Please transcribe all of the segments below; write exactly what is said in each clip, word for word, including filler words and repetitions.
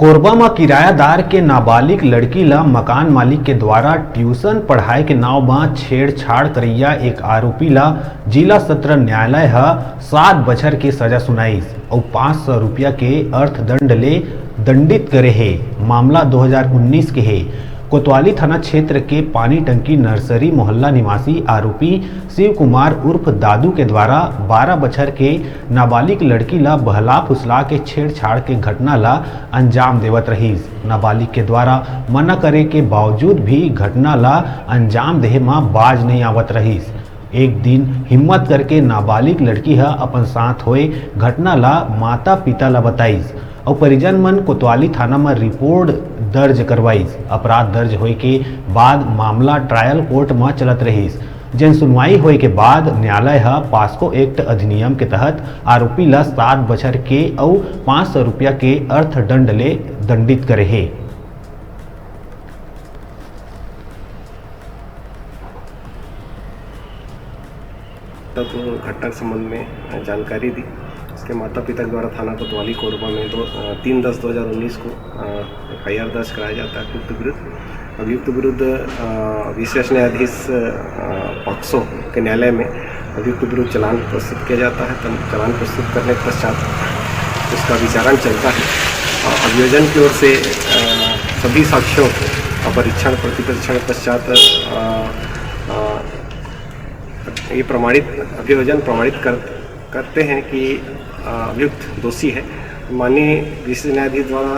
कोरबा म किरायादार के नाबालिग लड़की ल मकान मालिक के द्वारा ट्यूशन पढ़ाए के नाव म छेड़छाड़ करइया एक आरोपी ल जिला सत्र न्यायालय ह सात बछर के सजा सुनाइस अउ पाँच सौ रुपया के अर्थदंड ले दंडित करे हे। मामला दो हज़ार उन्नीस के हे। कोतवाली थाना क्षेत्र के पानी टंकी नर्सरी मोहल्ला निवासी आरोपी शिव कुमार उर्फ दादू के द्वारा बारह बछर के नाबालिग लड़की ल बहला फुसला के छेड़छाड़ के घटना ल अंजाम देवत रहिस। नाबालिग के द्वारा मना करे के बावजूद भी घटना ल अंजाम देहे म बाज नइ आवत रहिस। एक दिन हिम्मत करके नाबालिग लड़की ह अपन साथ होए घटना ल माता पिता ल बताइस अउ परिजन मन कोतवाली थाना म रिपोर्ट दर्ज करवाइस। अपराध दर्ज होए के बाद मामला ट्रायल कोर्ट म चलत रहिस, जेन सुनवाई होए के बाद न्यायालय ह पास्को एक्ट अधिनियम के तहत आरोपी ल सात बछर के अउ पाँच सौ रुपया के अर्थदंड ले दंडित करे हे। तब घटना के संबंध में जानकारी दी। उसके माता पिता के द्वारा थाना कोतवाली कोरबा में दो तीन दस दो हज़ार उन्नीस को एफ आई आर दर्ज कराया जाता है अभियुक्त विरुद्ध। अभियुक्त विरुद्ध विशेष न्यायाधीश पॉक्सो के न्यायालय में अभियुक्त विरुद्ध चालान प्रस्तुत किया जाता है। चालान प्रस्तुत करने के पश्चात उसका विचारण चलता है। अभियोजन की ओर से सभी साक्ष्यों का परीक्षण प्रतिपरीक्षण पश्चात ये प्रमाणित अभियोजन प्रमाणित कर करते हैं कि अभियुक्त दोषी है। माननीय विशेष न्यायाधीश द्वारा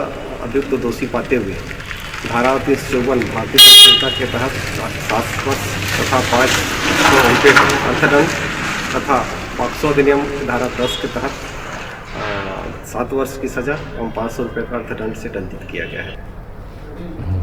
अभियुक्त दोषी पाते हुए धारा तीन सौ चौवन भारतीय दंड संहिता के तहत सात वर्ष तथा पाँच सौ रुपये का अर्थदंड तथा पॉक्सो अधिनियम धारा दस के तहत सात वर्ष की सजा एवं पाँच सौ रुपये का अर्थदंड से दंडित किया गया है।